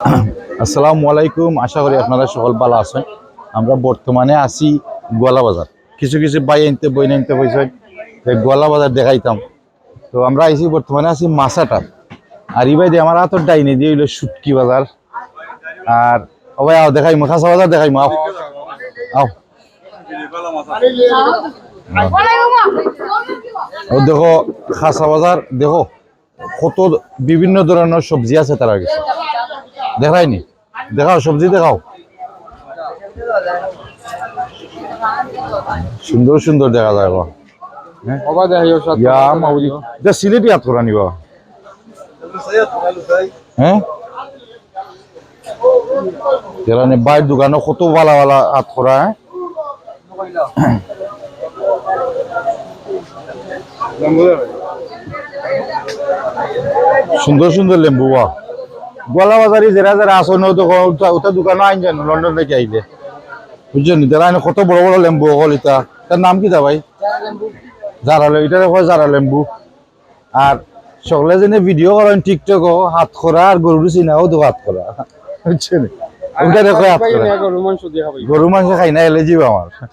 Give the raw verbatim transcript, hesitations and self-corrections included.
আসসালামু আলাইকুম, আশা করি আপনারা সকল ভালা আছইন। আমরা বর্তমানে আছি গোয়ালা বাজার, কিছু কিছু ভাইয়াইন্তে বইনাইন্তে কইছইন যে গোয়ালা বাজার দেখাইতাম, তো আমরা আইছি, বর্তমানে আছি মাছাটাত। আর ইবায়দি আমার আতর ডাইনেদি অইলো শুটকি বাজার। আর ও ভাই আও দেখাইমু, খাসা বাজার দেখাইমু, আও, আও। ও দেখো, খাসা বাজার দেখো, কত বিভিন্ন ধরনর সবজি আছে তারার গেছে। দেখাইনি, দেখাও, সবজি দেখাও। সুন্দর সুন্দর দেখা যায় বা। হ্যাঁ? ওবা দেখাইও, সব ইয়া, সব মাউরি। দেখাইও। ইটা সিলেটি আতকরা নি বা। হ্যাঁ? এরানে ভাইর দোকানো কত ভালা ভালা আতকরা, হ্যাঁ? সুন্দর সুন্দর লেম্বু বা। গোয়ালা বাজারি যেরা যেরা আছইন, ও দেখো, উতা, উতা দোকানো আইন জানো, লন্ডন থাকি আইলে। বুঝছো নি? তারা এনে কত বড় বড় লেম্বু অকল ইতা। তার নাম কিতা ভাই? জারা লেম্বু। ইটারে কয় জারা লেম্বু। আর সকলে যেনে ভিডিও করইন TikTok-ও, আতকরা আর গরুর সিনাও তো আতকরা। বুঝছো নি? ওটা দেখো আতকরা। গরু মাংস খাই না, allergy বা আমার।